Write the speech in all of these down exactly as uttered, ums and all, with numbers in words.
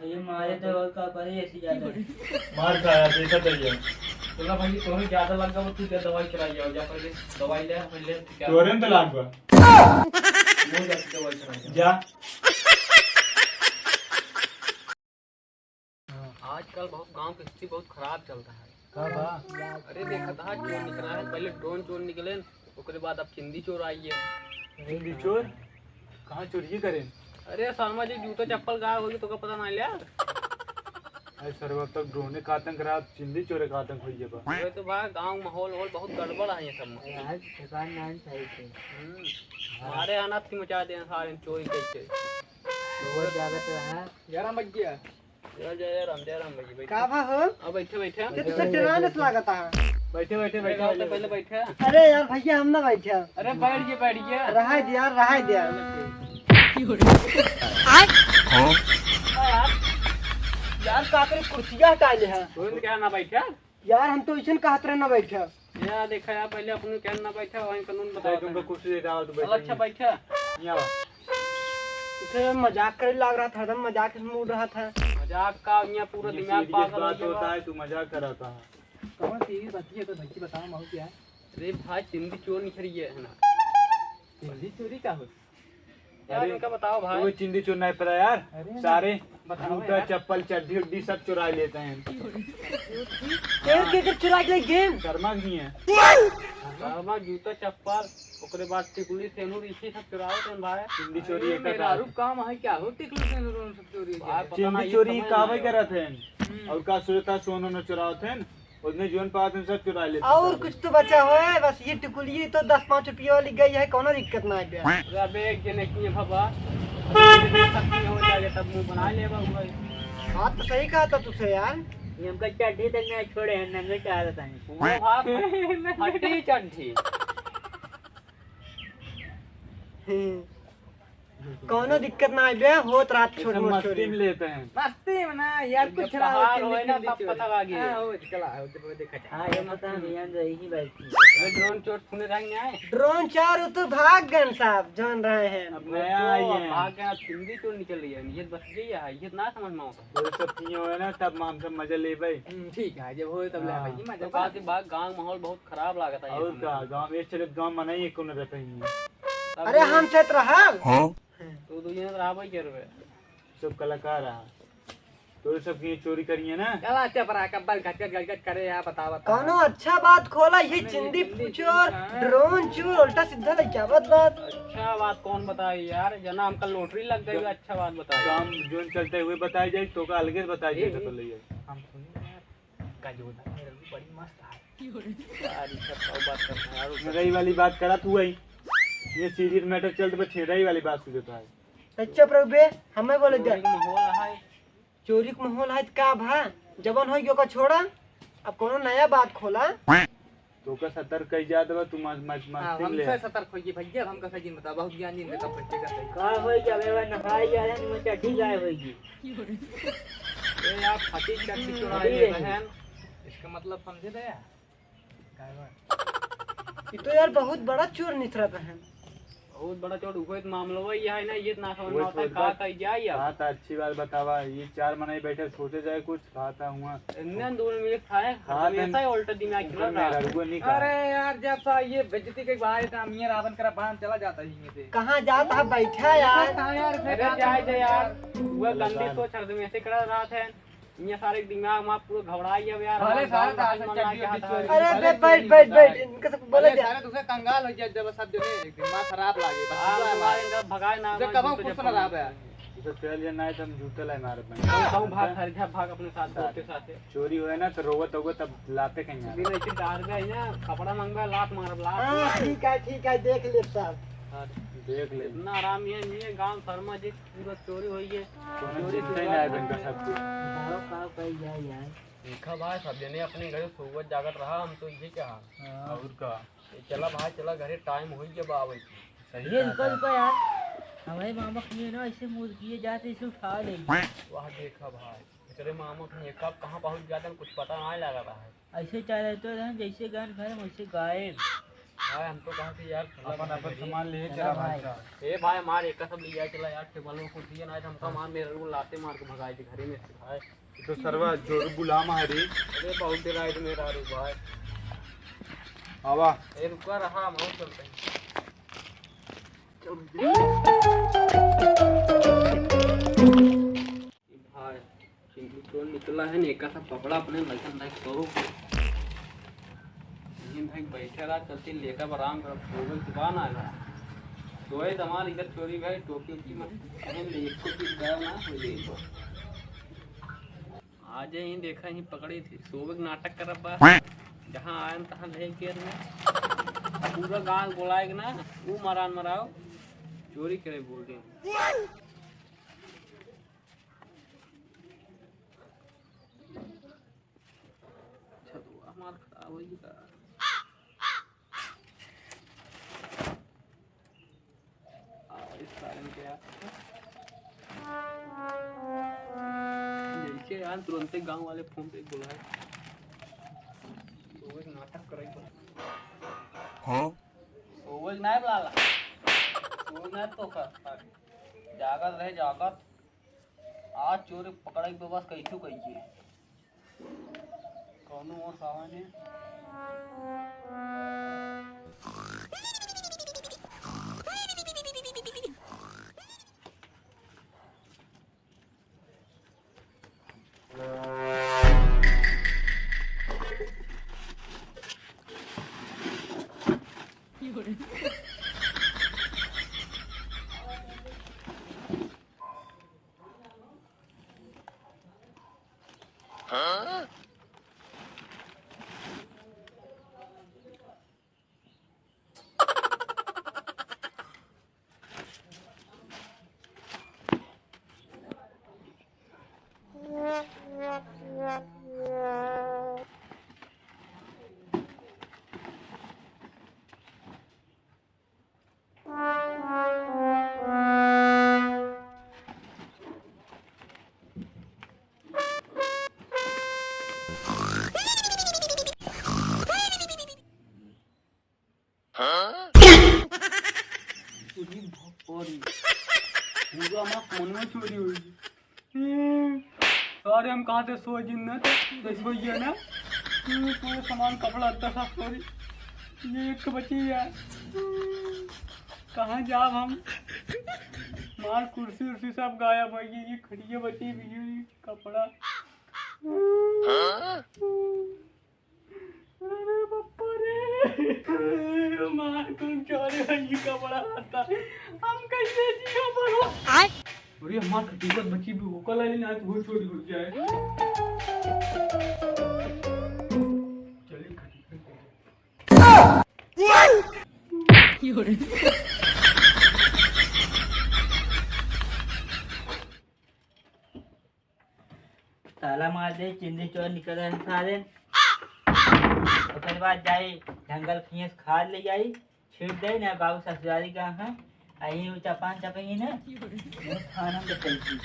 ये मारे तो और का करे, ऐसी ज्यादा। मार खा यार, देखा तो ये। चला भाई, तोहरे ज्यादा लग गवा, तू जा दवाई कराई आओ, जा पहले दवाई ले, पहले तू क्या तोरे में तो लाग बा। वो जा, तू दवाई कराई आओ। जा। आजकल बहुत गांव की स्थिति बहुत खराब चल रहा है। का बा? अरे देखा था, चोर निकला है, पहले ड्रोन चोर निकले, ओकरे बाद अब चिंदी चोर आई है। चिंदी चोर? कहाँ चोरी करे? अरे शर्मा जी, जूता चप्पल गायब होगी, तोका पता नहीं यार? अरे सरवा, अब तक ड्रोने का आतंक रहा, अब चिंदी चोरे का आतंक होई बा। ये तो भाई गांव माहौल वहौल बहुत गड़बड़ है ये सब में। आज दुकान नाम सही से। हम्म। हाँ। हमारे यहाँ नाती मचा दे सारे चोरी करके। बहुत ज्यादा तो है। यार हम बच गया। जय, जय राम, जय राम भाई, बैठे। का भा हो? अब बैठे, बैठे। ये तो सब डराने से लागत है। बैठे, बैठे, अरे बैठे, आओ तो बैठे, पहले बैठे। बैठे। अरे यार भैया, हम ना बैठे। अरे बैठ गए, बैठ गए। रहाई दे यार, रहाई दे यार। हाँ यार। यार का करे, कुर्सिया हटा ले है। तुरंत क्या ना बैठे? यार हम तो इसन कहत रहे ना बैठे। यार देखा यार, पहले अपने क्या ना बैठे, वहीं कानून बताओ तुमको। कुर्सी दे दो तो बैठे। अच्छा बैठे। यहाँ आओ। उसे मजाक करे लाग रहा था, हरदम मजाक में उड़ रहा था। मजाक का, यहाँ पूरा ये दिमाग serious पागल हो बात गया होता बा। है, तू मजाक कर रहा था। कहाँ serious बात है, तो भाई बताओ, माहौल क्या है? अरे भाई, चिंदी चोर निकल रही है ना। चिंदी चोरी का हो? यार, अरे, इनका बताओ भाई। वो चिंदी चोर नहीं पड़ा यार। अरे, सारे बताओ जूता, यार। चप्पल, चड्ढी उड्ढी सब चुरा लेते हैं। तेरे के, के चुरा के गेम? शर्मा नहीं है। शर्मा जूता, चप्पल, ओकरे बाद टिकुली, सेनुर, इसी सब चुरावत हैं भाई। चिंदी चोरी अरे, एक मेरा का रूप काम है क्या हो? टिकुली, सेनुर, उन सब चोरी हो जाए। भाई, पता चिंदी नहीं, चोरी ये समझ का नहीं भाई आया। करत हैं? हम्म। और का सोचता सोनो न चुरावत हैं? उतने जोन पावत हैं सब चुरा लेते हैं और सारे। कुछ तो बचा हुआ है, बस ये टिकुली तो दस पाँच रुपये वाली गई है, कोनो दिक्कत ना है। अबे एक जने की है बाबा, अबे एक जने की हो जाए तब मुंह बना ले बाबू भाई। बात तो सही कहा था तुझसे यार। ये हमका चड्ढी तक नहीं छोड़े हैं, नंगे टहलत हैं। वो भाग फटी चड्ढी। हम्म। कौनो दिक्कत ना आइबे, होत रात छोट एकदम मोट मस्ती चोरी। में लेते हैं। मस्ती में ना यार, जब कुछ ना पहाड़ होती, होए ना, निकल तब चोरी। पता लागी। हाँ, हो, चला, हो, जब देखा जाए। हाँ, ये पता नहीं, हम यही बैठी। अबे ड्रोन चोर सुने रहे नहीं आए? ड्रोन चोर, वो तो भाग गए साहब, जान रहे हैं। अब नया आई है। भाग गया, चिंदी चोर निकल रही है, ये बस गई है, ये ना समझ में आता। वो सब किए हुए ना, तब हम सब मजा लेबे। हम्म, ठीक है, जब होए तब ले हाँ। भाई, मजा तो बाकी बात, गाँव माहौल बहुत खराब लागत है ये और समय। का, गाँव में चले, गाँव में नहीं, कौन रहता ही नहीं। अरे, हम चैत रहल। हाँ? तू दुनिया में रहबे करबे। सब कलाकार आ। तोरे सब के चोरी करिए ना। चला चपरा, कब्बल घटघट घटघट करे यार, बता, बता। कौनो अच्छा बात खोला, ये हमें चिंदी चिंदी चोर, हाँ। ड्रोन चोर, उल्टा सीधा लइका बात बात। अच्छा बात कौन बताई यार, जना हमका लॉटरी लग गई, तो अच्छा बात बताई। काम जोन चलते हुए बताई जाए, तो का अलगे से बताई ए, जाए, ए, तो ले जाए। हम सुनी यार, का जोधा मेरा भी बड़ी मस्त है। यार, ये सब का बात करता है यार, वो सब रही वाली बात करा तू आई। ये serious matter चलत बा, रही वाली बात सुझाता है। अच्छा प्रभु बे, हमें बोले दे। चोरी के माहौल है। चोरी के माहौल है त का भा? जवन होई ओका छोड़ा। अब कोनो नया बात खोला। तोका सतर्क कई जात बा, तू मस-, मस-, हाँ, मस्ती में ले। हमसे सतर्क होइए भैया, हमका सही बता, बहुत ज्ञानी इनका कब बच्चे का सही। का होई जावे बा, नहाई आ रहे, मुझे चड्ढी गायब होई। ए यार, फटी चड्ढी चुरा ले बहन। इसका मतलब समझे दे यार। ये तो यार बहुत बड़ा चोर निकला बहन। बहुत बड़ा चोर, उहे तो मामला वही है ना, ये ना समझ में आता है, का कही जाए अब। हाँ, तो अच्छी बात बतावा, ये चार मनई बैठे सोचे जाए कुछ, कहा था हुआ। इन्ने दूर में खाए, हाँ, हमेशा ही उल्टा दिमाग चला रहा है। अरे यार, जब सा ये बेइज्जती के बाहर था, हम ये रावण करा बांध चला जाता है यहीं से। कहाँ जाता है, बैठा यार। कहाँ यार, अरे जाए दे यार, वो गंदी सोच हरदम ऐसे करा रहा था। ये सारे दिमाग में पूरा घबराई अब यार, भले हमारे सारे गाँव का तो आसन मन चड्डी लागे उड्डी हाथ चोरी। अरे बे, बैठ, बैठ, बैठ, इनका सब बोले भले जा। सारे दूसरे कंगाल हो जाए, जब सब जने दिमाग खराब लागे, बस हाँ, पूरा हमारे मार। इनका भगाए ना, तुझे हमारे कब जूते कुछ ना चप्पल रहा बे। तो चल जे ना, तो हम जूते लाए मारब। हम कहूँ भाग, घर जा, भाग अपने साथ, दोस्त के साथ। चोरी होए ना, तो रोवत होगो, तब लाते कहीं आ। बिना इसे डार गए ना, कपड़ा मांगबे, लात मारब, लात। हाँ, ठीक है, ठीक है, देख ले साहब। हाँ। देख ले। इतना आराम ये नहीं है, गाँव शर्मा जी पूरा चोरी होई है। कोनो चोरी चिंता ही ना है बनता सब कुछ। बताओ का कही जाए यार। देखा भाई, सब जने अपने घरे सोवत जागत रहा, हम तो ये कहा। हाँ। और का? ए, चला भाई, चला घरे, time होई गया बा आवे के। सही ये कहा निकल था। गया यार। हमारे मामा के लिए ना ऐसे मुर्गिए जाते, इसे उठा ले। वाह, देखा भाई, तेरे मामा के लिए कब कहाँ पहुँच जाते हैं, कुछ पता नहीं लगा रहा है। ऐसे चाह रहे तो हैं, जैसे गए घर में, वैसे गायब। भाई, हम तो कहा कि यार, अपन, अपन सामान ले चला भाई साहब। ए भाई, मार एक सब लिया चला यार, टेबल में कुछ दिया ना, हमका मार, मेरे को लाते मार के भगाई दे घरे में से भाई। तो सरवा जोर बुला मारी। अरे बहुत देर आए मेरा रे भाई। आवा। ए रुका रहा, हम और चलते हैं। चल। भाई, चिंटू चोर निकला है, एका सब पकड़ा अपने लगन लायक सो। ये भाई बैठे रहा, चलती लेटा आराम कर, सोवे के बाद ना आएगा। सोए तो हमारे इधर चोरी भाई, टोपी ओपी मत पहन ले, एक को भी गायब ना हो जाए। आज ही देखा ही पकड़ी थी, सोवे के नाटक करब बा। जहाँ आयन तहाँ ले गेल में। पूरा गांव बोलाए के ना, वो मरान मराओ, चोरी करे बोल दे। छतुआ हमार खराब होई का? आ, इस कारण के यार। जैसे यार तुरंते गांव वाले फोन पे बुलाए। तो एक नाटक करे को। हाँ? तो वो ना बुलाला। तो ना तो का। जागत रहे, जागत। आज चोर पकड़े के बस कैसे कैसे। कौनो और सामान है? अरे बाप रे, पूरा हमार फोन में चोरी होई। हम्म, अरे हम कहाँ थे सोए जिन ना, तो, तो सोइए ना। हम्म, पूरे सामान कपड़ा लत्ता सब चोरी। ये एक तो बची है। हम्म, कहाँ जाब हम? मार कुर्सी उर्सी सब गायब हो गई, ये खटिया बची भी हुई, कपड़ा। हम्म। अरे बप्पा रे, मार कौन चोरी होई का बड़ा रहता। हम कैसे जियो बड़ो? आय। अरे हमार खटीपत बची भी होकर लाई ना, तो वो चोरी हो जाए। चलिए खटीपत। ताला मार दे, चिंदी चोर निकल रहे सारे। ओकर बाद जाई जंगल खियस खाद ले आई, छीट दे ना बाबू ससुरारी का है। आई वो चपान चपेंगे ना, वो खाना तो चलती।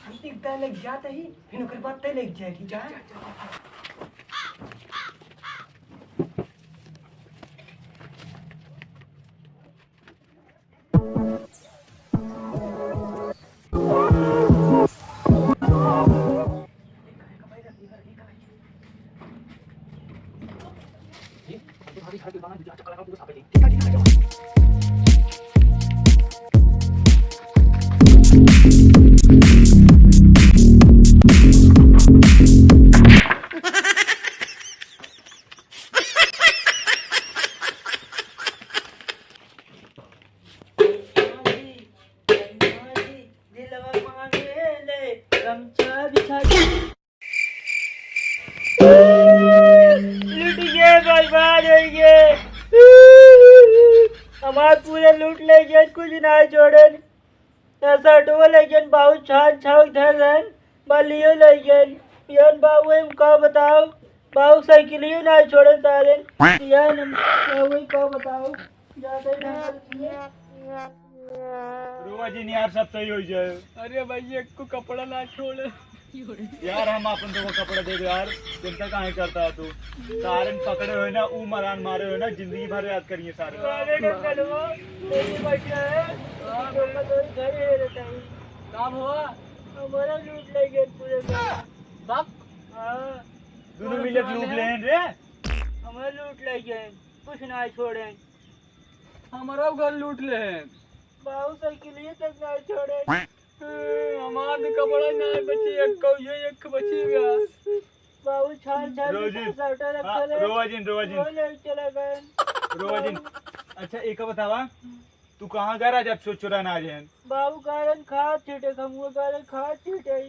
हम तो इतना लेके जाते ही, फिर ओकर बाद तय लेके जाए कि जा। लूट गए, बर्बाद हो गए। हमार पूरे लूट ले गए, कुछ ना छोड़न। ना सर्टो लइगेन, बाबू छान छान धर रहन, बलियो लइगेन। पियन बाबू, हम का बताओ, बाबू साइकिलियो ना छोड़े सारे। पियन हम, बाबू का बताओ, ज्यादा ही ढंग से रोवा जिन यार, सब सही हो जाए। अरे भाई, एक को कपड़ा ना छोड़े। यार, हम अपन तो कपड़ा दे दे यार, चिंता काहे करता है तू? सारे पकड़े हुए ना, ऊ मरान मारे हुए ना, जिंदगी भर याद करिए सारे। अरे डंगलवा, मेरी बच्चा है, हाँ, तो मैं तो घर ही रहता हूँ। काम हुआ? हमारा लूट ले गए पूरे घर। बाप? हाँ। दोनों मिले लूट ले हैं रे। हमारा लूट ले गए, कुछ ना छोड़े। हमारा घर लूट ले हैं। बाबू साइकिलिए तक ना छोड़े। हमार तो कपड़ा ना बची, एक कौ ये एक बची गया। बाबू छान छान रोवा जिन। सर्टो रखा हाँ, ले। रोवा जिन, रोवा जिन। वो ले चला गए। रोवा जिन। अच्छा, एक बतावा, तू कहाँ गया जब चो-, चुरा ना आ जाए? बाबू गारन खात छीटे, खमुआ गारन खात छीटे।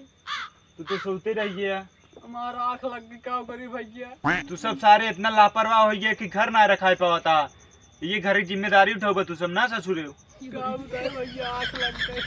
तू तो सोते रह गया। हमार आँख लग गई, का करी भैया? तू सब सारे इतना लापरवाह हो गया कि घर ना रखाए पावता। ये घर की जिम्मेदारी उठाओ तू सब ना ससुरे। का बताए भैया, आँख लग गई।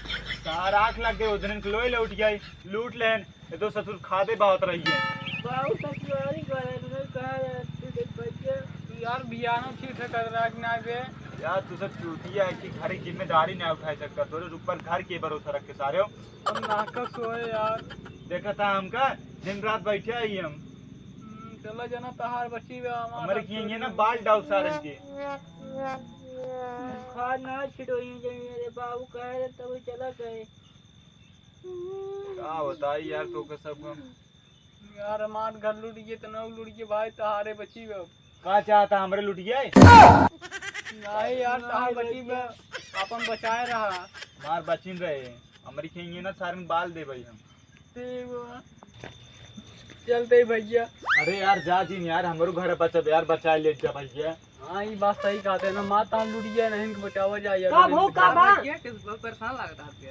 तार आँख लग गई, उधर के लोए लौट गए, लूट लेन। ये तो ससुर खादे बहुत रही है। बाबू ससुरारी घर है, तुम्हें कहा है, तू देख भैया। तू यार बियानो ठीक से कर रहा कि ना बे? यार तू सब चूतिया है कि घर की जिम्मेदारी ना उठा सकता, तोरे ऊपर घर के भरोसा रख के सारे हो। हम नाहक सोए यार। देखा था हमका, दिन रात बैठे आई हम। हम्म, चला जाना तहार बची बा, हमार हमारे सब किए ये ना चोरी बाल डाउट सारन के। खाद ना छिटोई जाइए रे बाबू, कहे रे तब चला गए। का बताई यार तो के सब हम। यार हमार घर लूट गए तो ना लूट गए भाई, तहारे बची बा। का चाहता हमरे लूट गए? नहीं यार, तहार बची बा, अपन बचाए रहा। हमार बचिन रहे। हमरी खेइये ना सारन बाल देबई हम। देवा। चलते ही भैया। अरे यार, जा जिन यार, हमरो घर बचब यार, बचा ले जा भैया। हाँ, ई बात सही कहते हैं ना, माँ तहार लुटिया नहीं, इनको बचावा जाए यार। का भो, का बा? भैया, किस बहुत परेशान लागत है आपके?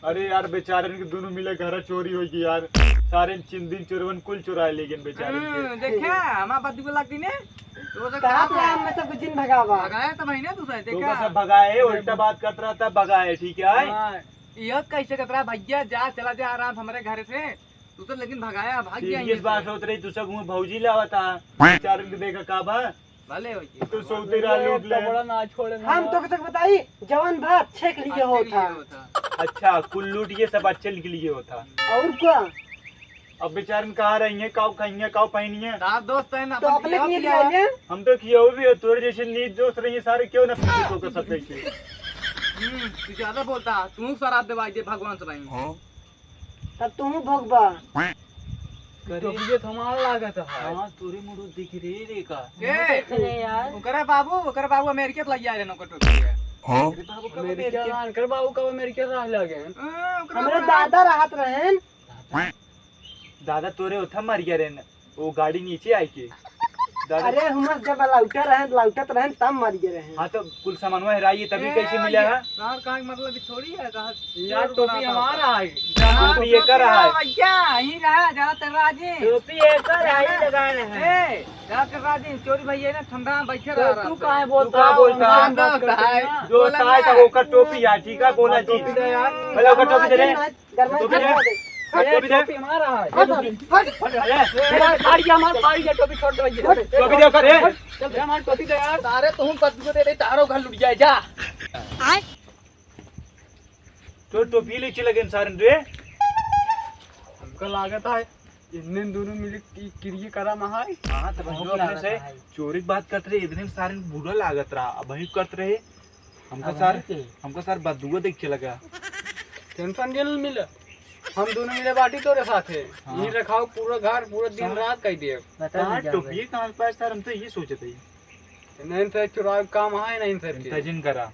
अरे यार, बेचारन के दोनों मिले घर चोरी होई गई यार। सारे चिंदिन चोरवन कुल चुराए ले गए बेचारन के। हम्म, देखे, हमार बात दुगो लाग गई ने। तो वो तो कहत रहा, हम में सब जिन भगावा। भगाया तो भाई ना तू सही, तो देखा। सब भगाए, उल्टा बात करत रहा था, भगाए, ठीक है? हाँ। इहो कह सकत रहा, "भैया, जा, चला जा आराम से हमरे घरे से।" तू तो लेकिन भगाया, भाग गया सीरियस यहाँ से। बात होत रही, तू सब मुँह भौजी ले आवता। बेचारन के देखा का बा? भले हो जी। तू सोते रहा, लूट ले। कपड़ा ना छोड़े ना। हम तो तक बताई, जवन बात छेक लिए अच्छे होत लिए था। होता। अच्छा, कुल लूट ये सब अच्छे निकल लिए होता। और क्या? अब बेचारन कहाँ रही हैं, काऊ खाई हैं, काऊ पहनी हैं? तार दोस्त है ना, तो अपन अपने खियाओ लिए पियाओ। ले ले। हम तो खियाओ भी है, तोरे जैसे नीच दोस्त रही हैं, सारे क्यों ना पीछे तो कर सकते हैं। हम्म, तू ज्यादा बोलता है, तू शराब देवाई दे भगवान से भाई। हाँ। तब तू भोगबा। करे। टोपिया तो हमार लागत है। हाँ, तोरे मुड़ो दिख रे, रे का। ए, अरे यार। ओकरे बाबू, ओकरे बाबू अमेरिका से लइया रहे ओकर टोपिया। हाँ। अरे बाबू कब अमेरिका अमेरिका? रहन, ओकरे बाबू कब अमेरिका रह लगे? हाँ, ओकरे हमरे बाबू दादा रहत रहन। दादा तोरे ओथा मर गया रहन, वो गाड़ी नीचे आई के। दादा। अरे हुमस जब लौटे रहन, लौटत रहन तब मर गए रहन। हाँ तो कुल सामानवा हेराई तभी ए, कैसे मिला ये है? तार कहाँ के मतलब कि थोड़ी है, कहाँ यार, चोर टोपी बनाता हमारा होता है। है। टोपी एकर है। भैया, यहीं रहा, ज्यादा तेरा राजी। टोपी एकर है, यहीं लगा रहे हैं। ए, ज्यादा तेरा राजी, चोरी भैया ना ठंडा में बैठे तो रहा तू रहता है। काहे तू बोलता का है? बोलता है? हम बात करते हैं ना। जो बोला होता है ना। तो ओकर टोपी है, ठीक है, बोला हाँ, जी। टोपी दे यार। पहले ओकर टोपी दे रे। गरमा टोपी दे। गरमा दे। अरे, टोपी दे। टोपी हमारा है। हट, हट, हट। अरे, अरे, फाड़ गया हमार, फाड़ गया, टोपी छोड़ दे भैया। टोपी दे ओकर, ए। चल, दे हमार टोपी दे यार। सारे तुम बदबू दे दे, तारो घर लुट जाए, जा। आय। तो टोपी ले चले गए सारन रे। हमका लागत है, इन्ने दोनों मिले कि किरिए करा महाई। हाँ, तो भैया अपने से चोरी की बात करते रहे, इतने सारे बुरा लागत रहा, अब वही करते रहे। हमका अब सार, हमके? हमका सार बदुआ देख के लगा। टेंशन जेल मिले। हम दोनों मिले बाटी तोरे साथे। हाँ। यहीं रखाओ पूरा घर, पूरा दिन सार। रात कह दिए। बता कहाँ नहीं जाओगे। टोपिए कहाँ पाए सार, हम तो ये सोचते ही। नहीं तो चुराव काम है, नहीं सर के। तजिन करा।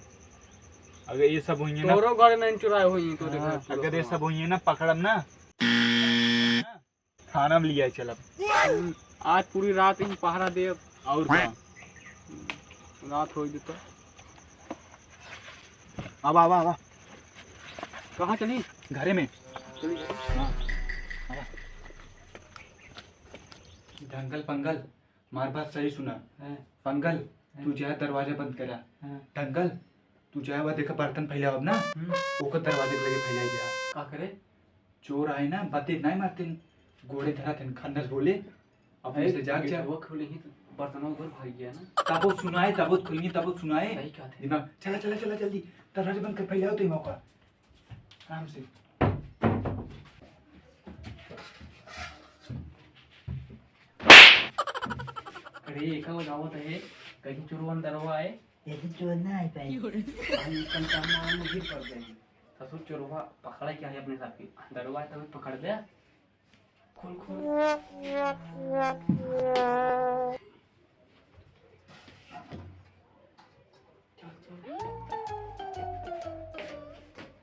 अगर ये सब हुई है ना। तोरो घर नहीं चुराए हुई, तोरे घर हाँ। पूरा अगर ये काम। सब हुई है ना, पकड़म ना। थाना में लिया चलब। हम्म, आज पूरी रात ही पहरा देब। और का? रात हो देता। आवा, आवा, आवा। कहाँ चली? घरे में। चली। हाँ। आवा। ढंगल पंगल, मार बात सही सुना। हाँ। पंगल, हाँ। तू जा दरवाजा बंद करा। हाँ। ढंगल, तू जाए बा, देखा बर्तन फैलावब ना, हम्म। ओकर दरवाजे के लगे फैलाई जा। का करे? चोर आए ना, बाते नाहीं मारते, गोड़े धरा थे, खन्नस बोले, अपने अरे, से जाग जा। गेटवा खोले ही तो बर्तनवा उधर भाग गया ना। तबो सुनाए, तबो खोलिए, तबो सुनाए। सही कहत है। दिमाग, चला, चला, चला, जल्दी, दरवाजा बंद कर, फैलाओ तो मौका। आराम से। अरे, एका लगावत है, कहीं चोरवा अंदरवा आए। यदि चोर ना आ पाए। भाई, कम काम में हम गिर पड़ जाएंगे। ससुर चोरवा पकड़ा क्या है अपने साथ के? अंदरवा आए तो हमें पकड़ दे। खोल, खोल।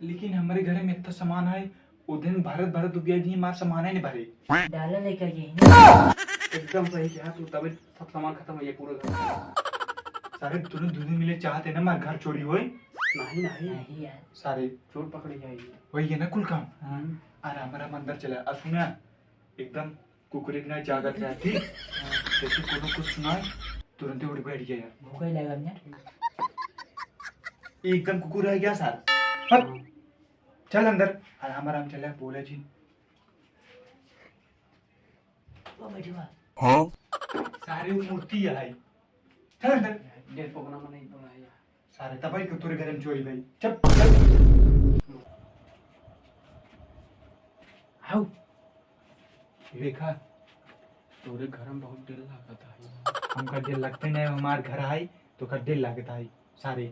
लेकिन हमरे घरे में इतना सामान है, वो दिन भरत भरत दुबिया जी मार सामान ही नहीं भरे। डाला लेकर गई ना। एकदम सही कहा तू, तबे सब सामान खत्म हो गया पूरा घर। सारे दोनों, दोनों मिले चाहते ना मार घर चोरी होए। नहीं, नहीं। नहीं यार। सारे चोर पकड़े जाएंगे। वही है ना कुल काम। हाँ। आराम, आराम अंदर चला। और सुना, एकदम कुकुरे के ना जागत रहा, ठीक? जैसे कोनो कुछ सुनाए, तुरंते उठ बैठ गया यार। भूख ही लगा ना। एकदम कुकुर है क्या सार? हट। चल अंदर, आराम आराम चला, बोला जी। वो बैठी बा। हाँ? सारे वो मूर्ति है। चल अंदर। डेढ़ पौगना में नहीं बोला है यार। सारे तबाही को तोरे घर में चोरी भाई। चुप, चुप। आओ। देखा, तोरे घर में बहुत दिल लागत है। हमका दिल लगते नहीं, हमार घर आई तो का दिल लागत है सारे।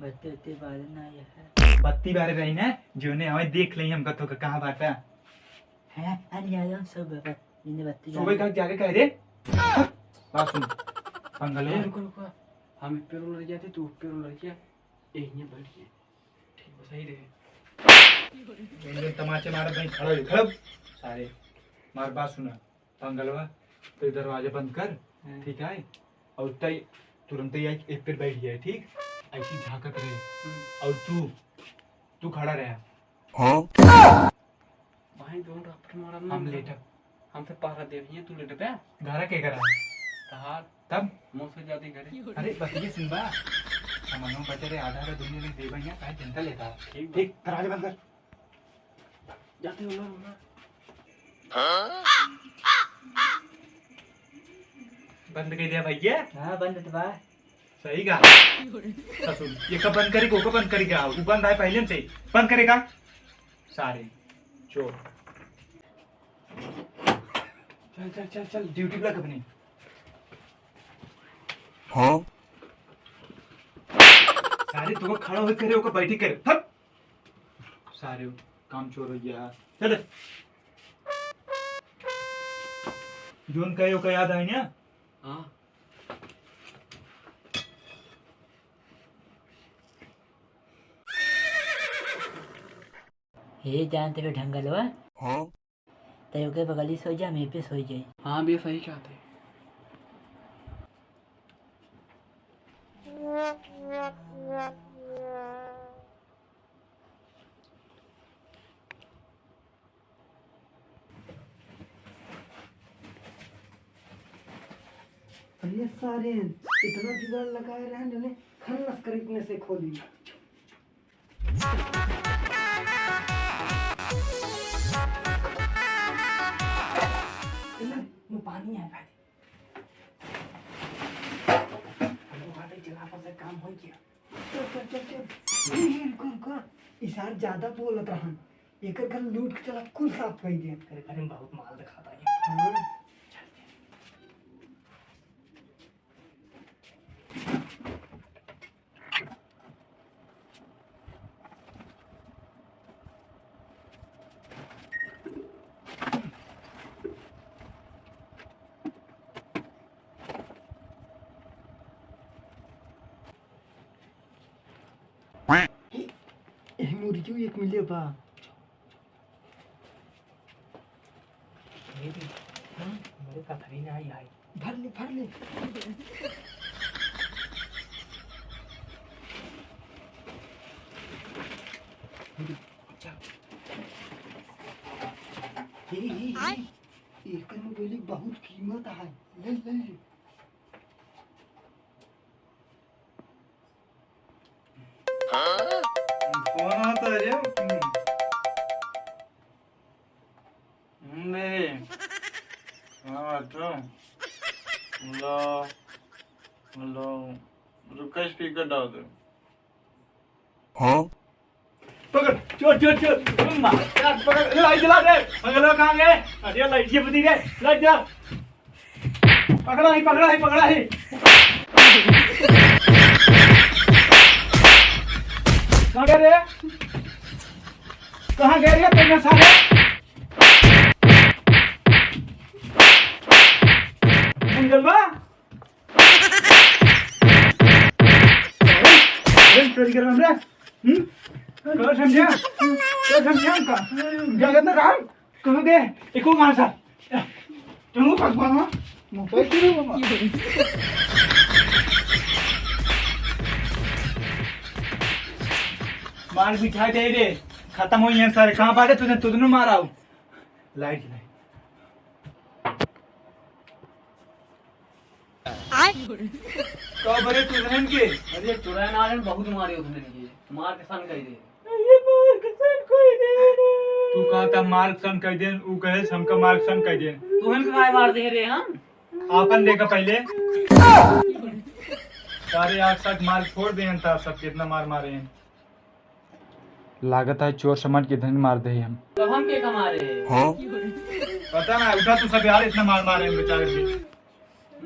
बत्ती उत्ती बारे ना आया है। बत्ती बारे रही ना, जो ने हमें देख लें हमका तो का कहाँ बाटा। है, अरे यार, हम सब बाबा, इन्हें बत्ती सुबह बारे। का जाके कह रे। बात सुन, पंगल ए, में। रुको, रुको। हम एक पैर उलट जाते, तू एक पैर उलट जा। ए, यहाँ बैठ गए। ठीक बा, सही रहे। जौन जौन तमाचे मारत भाई, खड़ा हो, खड़ा हो। सारे, मार बात सुना, पंगलवा, तो दरवाजा बंद कर, हाँ। ठीक है? और तय तुरंत ही एक, एक पैर बैठ गया, ठीक? ऐसी झांकत रहे। हम्म। और तू, तू खड़ा रहा। हाँ? भाई, दोनों रफ्ट मारब ना। हम लेटब। हमसे पहरा देब, हियाँ तू लेटबे? घरा के करा? तहार। तब? मोसे ज्यादा घरे। अरे, बतिये सुनबा। हमनो बचे रे, आधा रे दुनिया में देबा हियाँ, काहे चिंता लेता? ठीक बा। ठीक, दरवाजा बंद कर। जाते हो ना, ना। बंद कर दिया भैया? हाँ, बंद तो बा। सही कहा। ससुर, ये कब बंद करेगा, वो कब बंद करेगा? वो बंद है पहले से। बंद करेगा? सारे चोर। चल, चल, चल, चल, ड्यूटी पे लग अपनी। हाँ? सारे तो खड़ा होके करे, ओकर बैठी करे। थप। सारे काम चोर हो गया। चल। जोन कहे ओकर याद आई ना? हाँ। हे जानते हो ढंगलवा? हाँ? तय ओके बगली सो जा, मैं पे सो जाई। हाँ बे, सही कहते। अरे सारे, इतना जुगाड़ लगाए रहे, जने खन्नस करीब में से खोली। ले, वो पानी है भाई। हमको हाथ एक जगह पर से काम हो गया। चल, चल, चल, चल। ए, ए, रुको, रुको। ई सार ज्यादा बोलत रहन। एकर घर लूट के चला, कुल साफ कर दिया। तेरे घर में बहुत माल दिखाता है। हाँ। चल, चल। ए, मुर्गियो एक मिले बा। ये भी, हाँ, मेरे कथरी ना आई, आई। भर ले, भर ले। अच्छा। ये, ये, ये। एकर मोबाइल बहुत कीमत है। ले, ले, ले। फोन आता है रे। हम्म। हम्म, दे। हाँ, तो। हेलो। हेलो। रुका, स्पीकर डाल दे। हाँ? पकड़, चोर, चोर, चोर। मार, यार, पकड़। ले, लाइट जला दे। पकड़ लो, कहाँ गए? अरे, लाइट ये बदी रे, लाइट जला। पकड़ा ही, पकड़ा ही, पकड़ा ही। कहाँ गए रे? कहाँ गए रे तेरे सारे? मंगलवा? अरे, चोरी कर रहा है। हम्म? तो समझा? तो समझा का? जागत ना काम? कहाँ गए? एको मार सा। तुम पास मारो। मोबाइल शुरू हो। मार बिछा दे रे। खत्म हो गया सारे। कहाँ बाटे? तुझे, तुझे मारा हो। Light, light. आय। का बरे तुझनन के? अरे चुड़ैल आ रहे, बहुत मारे उधनन के। मार के सन कह दे। अरे मार के सन कह दे रे। तू कहा था मार के सन कह दे, ऊ कहे हमका मार के सन कह दे। तुहन के काहे मार दे रे हम? आपन देखा पहले। सारे आग साथ मार फोड़ दे हैं, सब कितना मार मारे हैं। लागत है चोर समझ के धन मार दे हम। तब हम के कमा रहे हैं? हाँ? पता ना, उठा तू सब यार, इतना मार मारे हैं बेचारे के।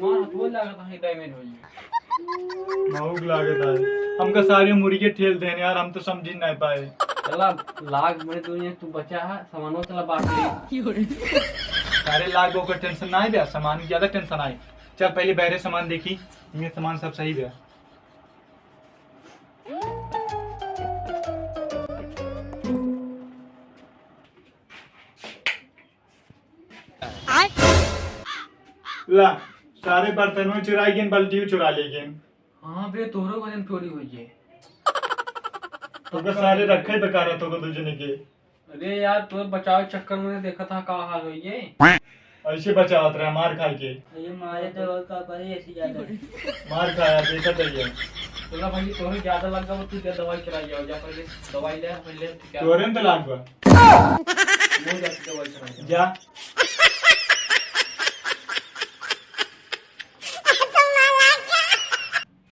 मार हथवा लागत है, डैमेज हो गई। महूक लागत है। हमका सारे मुर्गे ठेल देन यार, हम तो समझी नहीं पाए। चला, लाग बड़े दुनिया तू बचा है, सामानो चला बांट ले। सारे लाग ओकर टेंशन ना है बे, सामान की ज्यादा टेंशन आए। चल पहले बहरे सामान देखी, ये सामान सब सही बे। ला, सारे बर्तनों चुरा गेन, बाल्टियों चुरा ले गेन। हाँ बे, तोहरो वजन थोड़ी होई है। तो का सारे रखे बेकार है तो को दू जने के। अरे यार, तोर बचाव चक्कर में देखा था का हाल होई है। ऐसे बचावत रहे मार खाए के। ये मारे तो और का करे ऐसी ज्यादा। मार खाया, देखत रहिए। तोला भाई, तोहरे ज्यादा लग गवा, तू जा दवाई करा जाओ, जा पहले दवाई ले, पहले क्या? तोरे में तो लाग बा। वो जाके दवाई करा जाओ। जा।